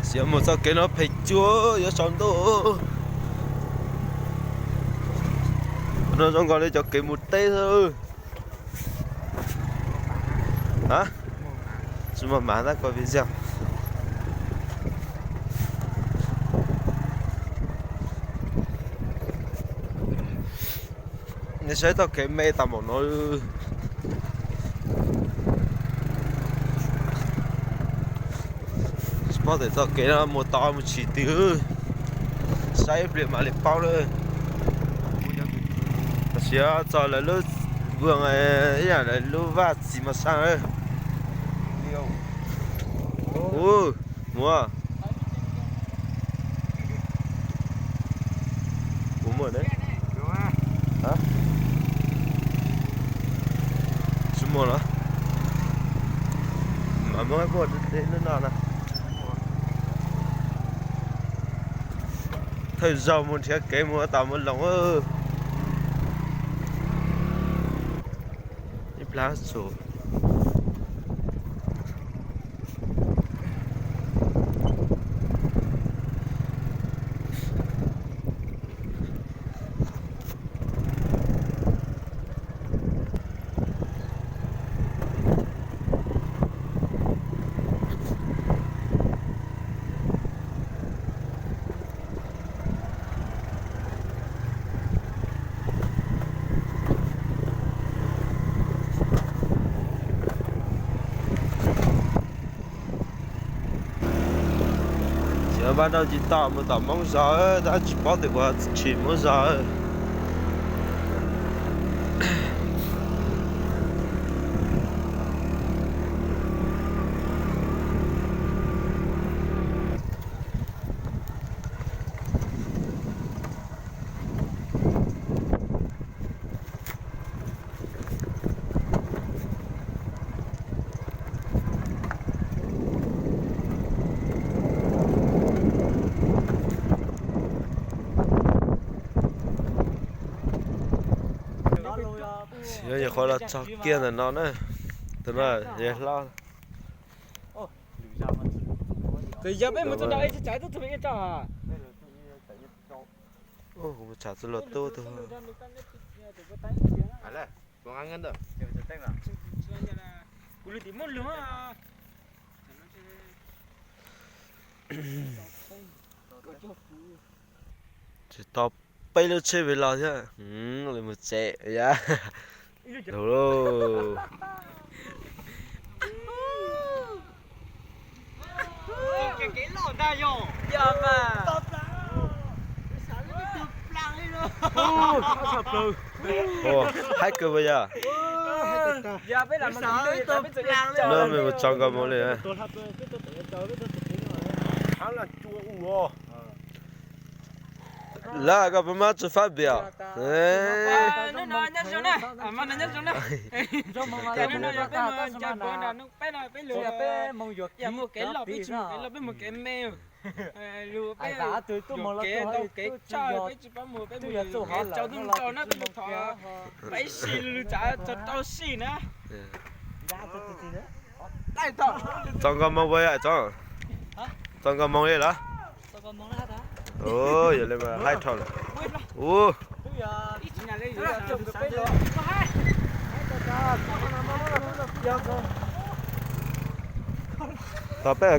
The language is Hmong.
Xiav mus txoj kev no phem cuag yuav tsaus ntuj. No zoo nkaus li cov kev mus teb xwb. Tsis muaj mas tab ko video. Nej saib txoj kev me tas npaum no. Tsis paub tias txoj kev no mus tau mus tsis twg, saib ib pliag mam li paub na. Tam sim txog lawv lub vwm ib yam lawv lub vaj txiv mas sab. Mus, kuv muaj ne. Tsis muaj los mas muab kuaj lub no na. Thawj zaug mus nrhiav kev mus ua tas mus loos. Ib plab tsuas. Xiav npaj nrauj tsis tau mus tom Hmoob zos, tab tsis paub tias puas tshwm Hmoob zos. Yog qhuav los txog kiag ntawm no na, tus no yog hlob. Tus yog peb mus txog nrad ib tsam ib tug ib tso. Kuv mus tsham txog luag tub tug. Kuv lwm tim muaj lwm. Tsis tau peb lub tsheb vij los thiab, mus tsev yam. Haib kawg puas yog? No mej mus tso nkaus moo li. Lawv koj puas muab tsis fab npias? Peb mus kev tau kev tsawg, peb tsis paub mus, peb mus kev tsaus ntuj tsaus na, peb mus thov peb sim lus tsav txog rau sim na. Txog nkaus moo puas yog tso? Txog nkaus moo li los? Yog li mas haib dhau lawm. Ua, tau peb